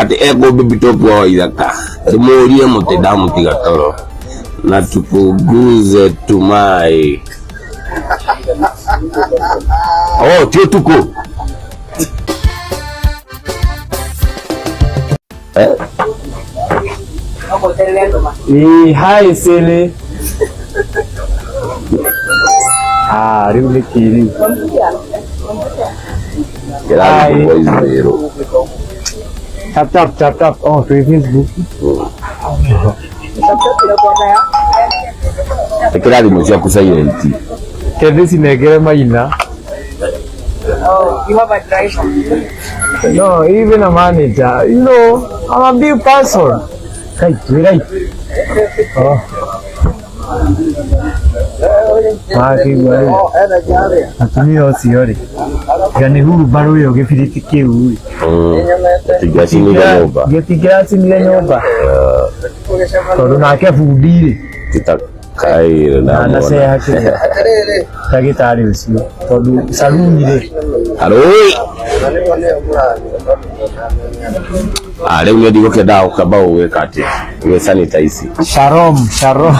Atĩ ekũ baby top wa Waithaka. Ndĩmũrie mũtĩ ndamũtiga toro. Na tupunguze tumai. Oh, ti ũtukũ. Eh? Ĩĩ, hi Sally. Ah, rĩu nĩ kĩ rĩu? Kĩrathiĩ Hi. voice mail. Tap tap tap tap. Oh, twĩ Facebook. Ĩkĩra thimũ ciaku silent. Kethi cinengere maina. Oh, you have a driver. No, even a manager. You know, I'm a big person. Right, we right. Oh. Makĩigua rĩ atumia ũcio rĩ tiga nĩ hurumbarũ ĩyo gĩbiriti kĩu rĩ Gĩtingĩacinire nyũmba. Gĩtingĩracinire nyũmba tondũ nake bundi rĩ Titakaire na ndamwona. ceha kĩrĩa ndagĩtarĩ ũcio tondũ saruni rĩ Arũi. Ah, rĩu nĩ ndigũkĩendaga gũkamba gũgĩka atĩ gwĩ sanitize. Shalom, shalom.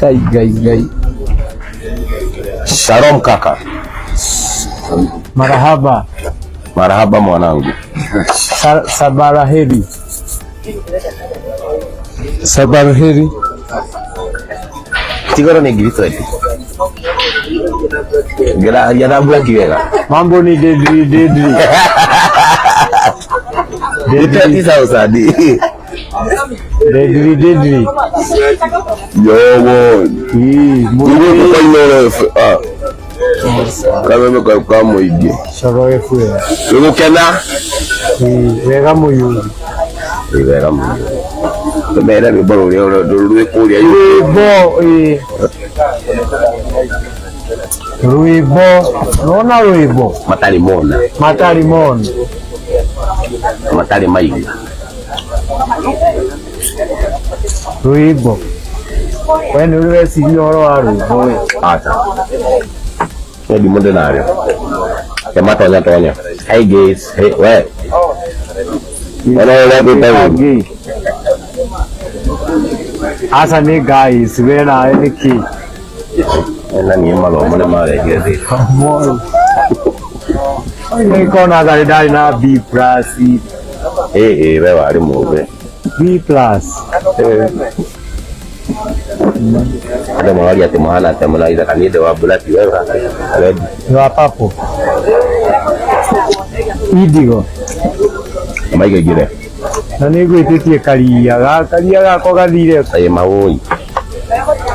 Ngai, ngai, ngai. Shalom kaka. Marahaba. Marahaba mwanangu. Sabaraheri. Sabaraheri. Tigoro nĩ 20,000. Ngĩraria na mbura wega. Mambo ni deadly deadly. Nĩ 20,000. Deadly deadly. Yogo. Ii, Nĩguo tũkoinora ah. Kameme kau ka mũingĩ. Coro FM. Nĩgũkena. Ii, wega mũyuri. Ĩ wega mũno. Tũmere rwĩmbo rũrĩa rwĩ kũrĩa Rwĩmbo ĩ. Rwĩmbo. Nona rwĩmbo. Matarĩ mona. Matarĩ mona. Matarĩ maigua. Rwĩmbo. We nĩ ũrĩ weciria ũhoro wa rwĩmbo we? Aca. Nĩ ndimũ ndĩnarĩo. Ke matonya tonya. Hey guys, hey we. Wena ũrĩa gwĩta Gay. Aca nĩ guys, we nawe nĩ kĩ? Na niĩ mathomo nĩ marehire thĩna. Nĩ kona tharĩ ndarĩ na B plus. Ĩ ĩ we warĩ mũthĩ. B plus. Andũ maroria atĩ mũhana atĩa mũna Ithaka niĩ ndĩ wa black we ũhana red. Nĩ wa purple. Indigo. Maigaigĩre. Na nĩ ngwĩtĩtie karia karia gakwa gathire. Ĩ mawũi.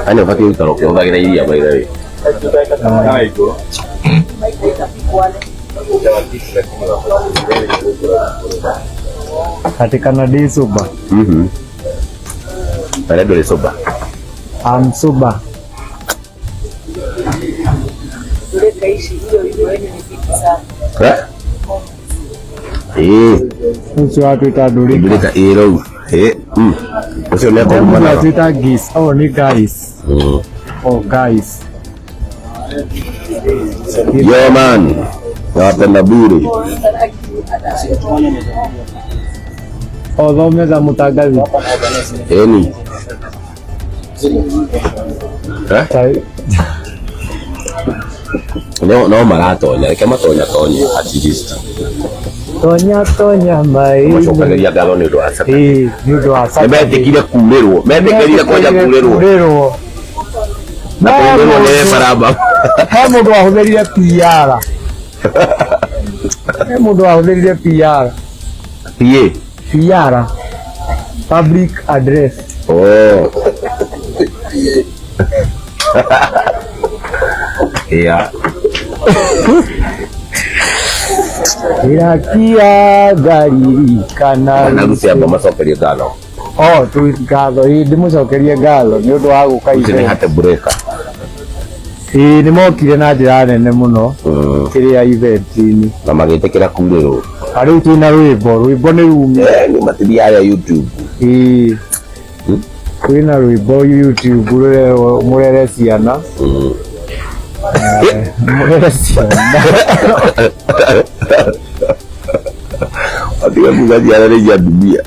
Yaani ũbatiĩ gũikara ũkĩhũthagĩra iria by the way. Atĩ kana ndĩ sober. Marĩa ndũrĩ sober. I'm sober. Eh? Ĩĩ. Ũcio watuĩka ndũrĩka. Ndũrĩka ĩĩ rĩu. Ĩĩ. Ũcio nĩ Ũcio watuĩka geese. Oh, nĩ guys. Oh, guys. Yo man. Nawapenda bure. O thome tha mũtangathi. Ĩni. Eh? No no maratonya, reke matonya tonye at least. Tonya tonya mai. Macokagĩria ngatho nĩ ũndũ wa Saturday. Ĩĩ, nĩ ũndũ wa Nĩ Saturday. metĩkire kurĩrwo, metĩkĩrire kwanja kurĩrwo. Kurĩrwo. Na kũrĩrwo nĩ baraba. He mũndũ wahũthĩrire PR. He mũndũ wahũthĩrire PR. PA. PR. Public address. Oh. Yeah. Irakia ngaririkana. Na rute amba macokerie ngatho. Oh, tu ngatho ĩ ndĩmũcokerie ngatho nĩ ũndũ wa gũka Ũcio nĩ ithe. hate bureka. Ĩĩ nĩ mokire na njĩra nene mũno kĩrĩa event-inĩ. Na magĩtĩkĩra kurĩrwo. Na rĩu twĩna rwĩmbo, rwĩmbo nĩ rumire. Eh, nĩ matithiaga YouTube. Ĩĩ. Kwĩna rwĩmbo YouTube rũrerwo mũrere ciana. Mũrere ciana. Watiga kuga ciana nĩ cia atumia.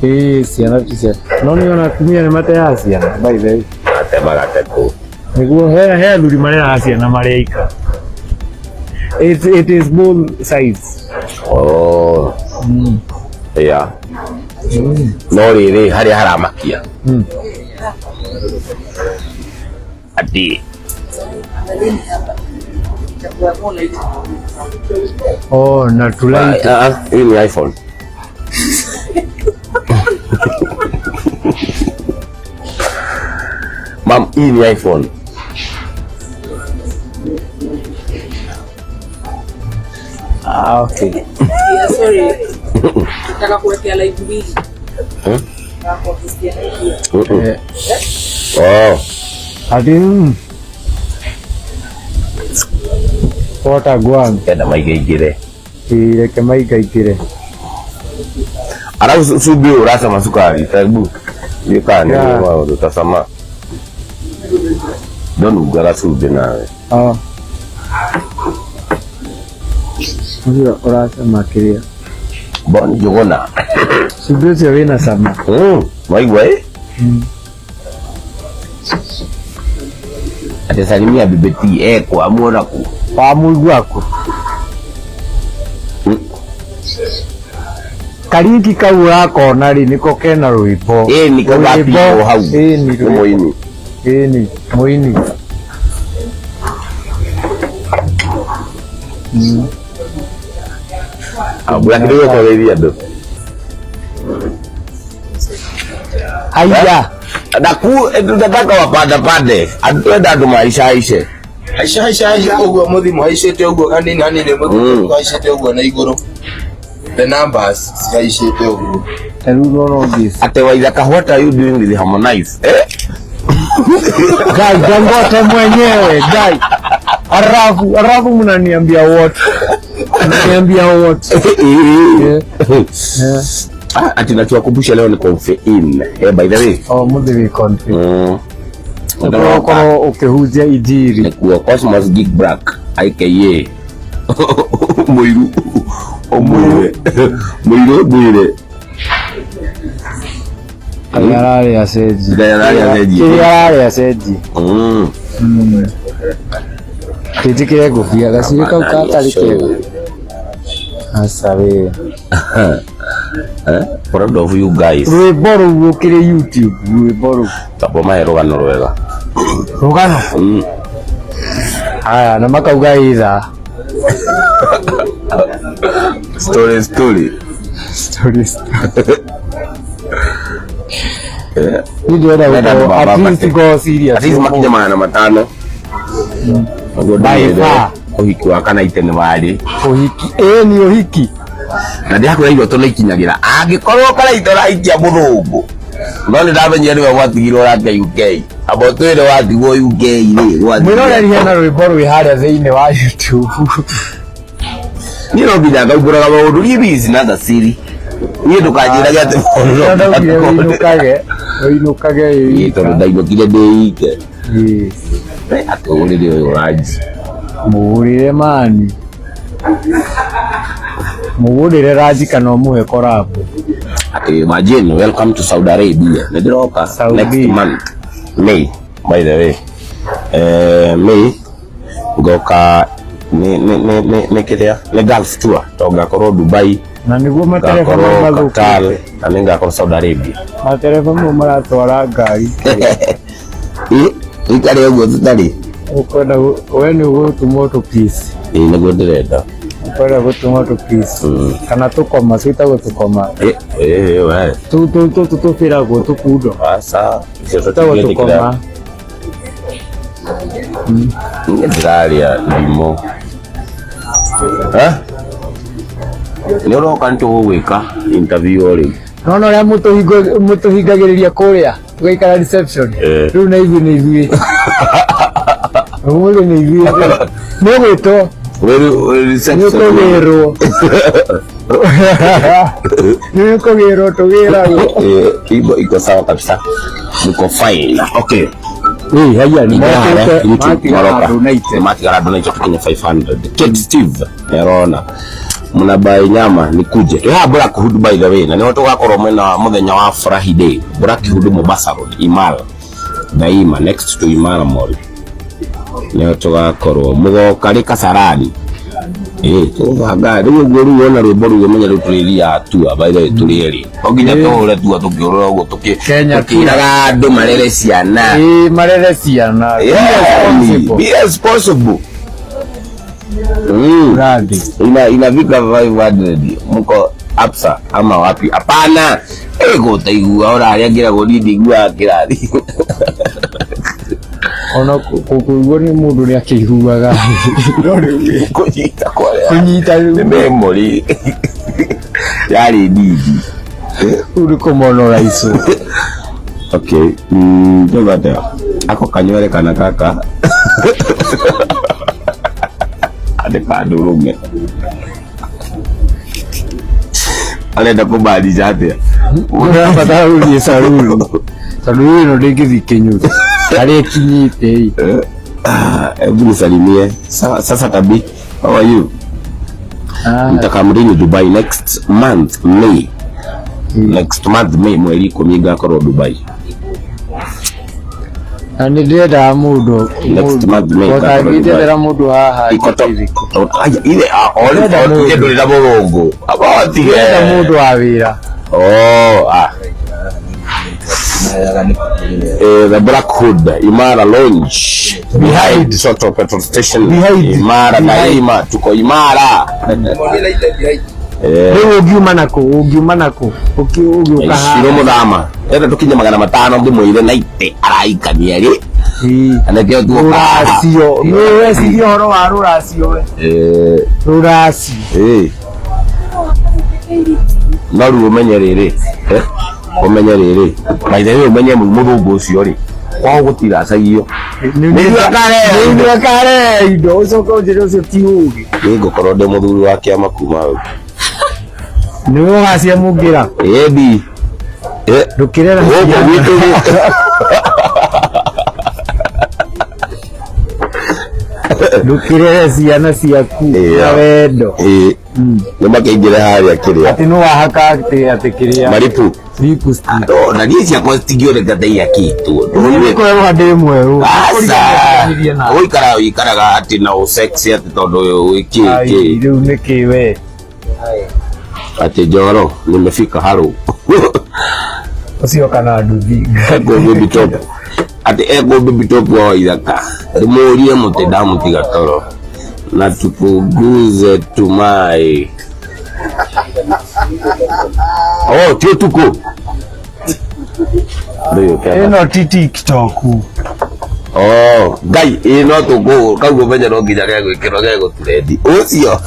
Ĩĩ ciana ti cia. No nĩ ona atumia nĩ mateaga ciana by the way. Matemaga tekũ. Nĩguo he athuri mareraga ciana marĩ aika. It is both sides. Oh. Yeah. No rĩrĩ harĩa haramakia. Ati Oh, na tulaiti. Ah, ah, hii ni iPhone. Mam, hii ni iPhone. Ah, okay. Yeah, sorry. Nataka kuwekea light mbili. Hmm? Nataka kuwekea light mbili. Mm-mm. Eh, Oh. ati What a gwan. Kenda maigaingire. Reke maingaingĩre. Alafu cumbĩ ũyũ ũracama cukari karibu. Ndiũĩ kana nĩ Yeah. maũndũ tacama. Ndonungaga cumbĩ nawe. Oh. Ũcio ũracama kĩrĩa. Bon Njũgũna. Cumbĩ ũcio wĩna cama. Waigua ĩ? Ati salimia bibi T ekwo amuona kũ? Wamũigua kũ? Karingi kau ũrakona rĩ nĩko kena rwĩmbo. Ĩ nĩko gapigwo hau. Ĩni Nĩ rwĩmbo. mũini. Ĩni mũini. Ambura kĩrĩa ũkũgeithia andũ. Haiya. Naku tunataka wapanda pande. Atwenda andũ maicaice. Haica haica haica ũguo mũthimo haicĩte ũguo hanini hanini mũthimo haicĩte ũguo na igũrũ. The numbers cihaicĩte ũguo. Ta rĩu nona ũngĩ. Ate Waithaka, what are you doing with Harmonize? Eh? Guy, Dangote mwenyewe guy. Arafu, arafu mnaniambia what? Mnaniambia what? Yeah. Yeah. Ah, ati natuwakumbusha leo ni confe in. Eh, by the way. Oh, mũthĩ wĩ conflict. Mm. Ũkorwo ũkĩhunjia injiri. Nikuo Cosmos Geek Black aka Mũiru Ũmwĩre Mũiru Ngwĩre. Ngai ararĩa cenji. Ngai ararĩa cenji. Kĩrĩa ararĩa cenji. Mm. Kĩnjĩkĩre ngũbia gaciri kau gatarĩ kega. Aca we. Eh? Proud of you guys. Rwĩmbo rũu rũkĩrĩ YouTube rwĩmbo rũu. Tabo mahe rũgano rwega. Rũgano. Haya na makauga itha. Story story. Story story. Eh. Niĩ ndĩrenda Ndĩrenda gũkorwo baba at least bate. ngorwo serious. At least makinye 500. Ũguo By ndĩrenda far. ũhiki wa Kanaite nĩ warĩ. Ũhiki. Ĩĩ nĩ ũhiki. Na ndĩrakwĩra iroto nĩ ikinyagĩra angĩkorwo Kanaite ũrahikia mũthũngũ no nĩ ndamenyire nĩwe gwatigirwo nake UK amba ũtwĩre watigwo UK rĩ gwatigwo. Mwĩroreri hena rwĩmbo rwĩ harĩa thĩinĩ wa YouTube. Niĩ no nginya ngaumbũraga maũndũ niĩ busy na thaciri niĩ ndũkanjĩrage atĩ maũndũ no Ndaugire nginya wĩinũkage. Wĩinũkage wĩ Ĩĩ, tondũ wika. ndainũkire ndĩ ike Ĩĩ. atĩ ũgũrĩre ũyũ ranji Mũgũrĩre mani. Mũgũrĩre ranji kana ũmũhe korabu. Atĩ imagine welcome to Saudi Arabia nĩ ndĩroka Saudi. next month May by the way May ngoka nĩ kĩrĩa nĩ Gulf tour tondũ ngakorwo Dubai Na nĩguo matereba ngakorwo mau Qatar mathũkĩte. na nĩ ngakorwo Saudi Arabia. Matereba mau maratwara ngari. Ĩ, tũikare ũguo tũtarĩ. Ũkwenda we nĩ ũgũtũmwo tũ piece. Ĩ, nĩguo ndĩrenda. Ũkwenda gũtũmwo tũ piece. Kana tũkoma twĩtagwo tũkoma. Ĩ, ĩ, we. Tũtũ tũbĩragwo tũkundo. Aca, icio Twĩtagwo tũtingĩtĩkĩra. tũkoma. Niĩ ndĩrarĩa ndimũ. Eh? Nĩ ũroka nĩ tũgũgwĩka interview o rĩu. Nona ũrĩa mũtũhingagĩrĩria kũrĩa tũgaikara reception. Eh. Rĩu na ithuĩ nĩ ithuĩ. Ũmũthĩ nĩ ithuĩ. Nĩ ũgwĩtwo. Wĩrĩ reception. Nĩ ũkũgĩrwo. Nĩ ũkũgĩrwo tũgĩragwo. Eh, iko iko sawa kabisa. Niko fine. Okay. Ĩ haiya nĩ Ingĩra harĩa, mokĩte YouTube, matigara maroka. andũ naite. Nĩ matigara andũ naite tũkinye 500. Kate Steve nĩarona. Mnabai nyama nikuje. Twĩ haha Black Hood by the way, na nĩho tũgakorwo mwena mũthenya wa Friday. Black Hood Mombasa Road, Imara. Daima next to Imara Mall. Nĩho tũgakorwo mũgoka rĩ Kasarani. Ĩĩ tũgũbanga rĩu ũguo rĩu wona rwĩmbo rũu ũmenye rĩu tũrĩthiaga tua by the way tũrĩ erĩ. No nginya tũhũre tua tũkĩũrũra ũguo Kenya tour. tũkĩraga andũ marere ciana. Ĩĩ marere ciana. Be Yeah, responsible. be responsible. Mradi. Inafika 500 mko Absa ama wapi? Hapana, eh, gũtaigua ora arĩa ngĩragwo niĩ ndiguaga kĩrathi. Ona kũigua nĩ mũndũ nĩ akĩiguaga. No rĩu Kũnyita kwarĩa kũnyita nĩ rĩu memory yarĩ ndindi. rĩu nĩ kũmonora ico. Okay, ndauga atĩa? Ako kanywere kana kaka andĩ kandũrũme arenda kũmaanisha atĩa? Ũrabatara gũthiĩ saruni. Saruni ĩno ndĩngĩthiĩ kĩnyũthi. Harĩa ĩkinyĩte ĩ. Hebu nisalimie. Sasa Tabi, how are you? Ah, Nitakamrini Dubai next month May. Next month May mweri 10 ngakorwo Dubai. Na nĩ ndĩrendaga mũndũ Next month May ngakorwo Dubai. ũtangĩnjethera mũndũ haha Ikoto. njĩtĩrĩke. Aya, ile oli Ndĩrenda mũndũ. ile ndũrĩ na mũthũngũ. Abotige. Ndĩrenda mũndũ wa wĩra. Oh, ah. The Black Hood, Imara Lounge behind Soto petrol station. Behind. Imara Daima, tuko Imara. Rĩu ũngiuma nakũ ũngiuma nakũ ũgĩũka haha. Ciro muthama enda tukinye 500 ngimwire naite araikania ri Ĩĩ. na nikio tuoka Rũracio nĩ weciria ũhoro wa rũracio we rũracio no rĩu ũmenye rĩrĩ ũmenye rĩrĩ by the way ũmenye mũthũngũ ũcio rĩ kwao gũtiracagio Nĩguo akarehe nĩguo akarehe indo ũcoke ũnjĩre ũcio ti ũgĩ niĩ ngũkorwo ndĩ mũthuri wa kĩama kuma hau nĩwe ũgaciamũkĩra ĩndi ndũkĩrera gũkũ ciana. gwitũ rĩ ndũkĩrere ciana ciaku na Yeah. wendo ĩĩ nĩ makĩingĩre harĩa kĩrĩa atĩ nĩ wahaka atĩ atĩ kĩrĩa maripu lipstick No, na niĩ ciakwa citingĩoneka ta ihakĩtwo Niĩ kwerũha ndĩ mwerũ Aca. Nĩkũriganĩria na Ũikaraga ũikaraga atĩ na ũsexy atĩ tondũ wĩ Ai, kĩ rĩu nĩkĩ we atĩ njoro nimefika haro ũcio kana nduthi eko baby top atĩ eko baby top wa ithaka ndĩmũrie mũtĩ ndamũtiga toro na tupunguze tumai oh ti ũtukũ Rĩu kenda. ĩno ti tiktok Oh, ngai ĩ no tũkũ kau ũmenye no nginya gegwĩkĩrwo gegũturendi ũcio.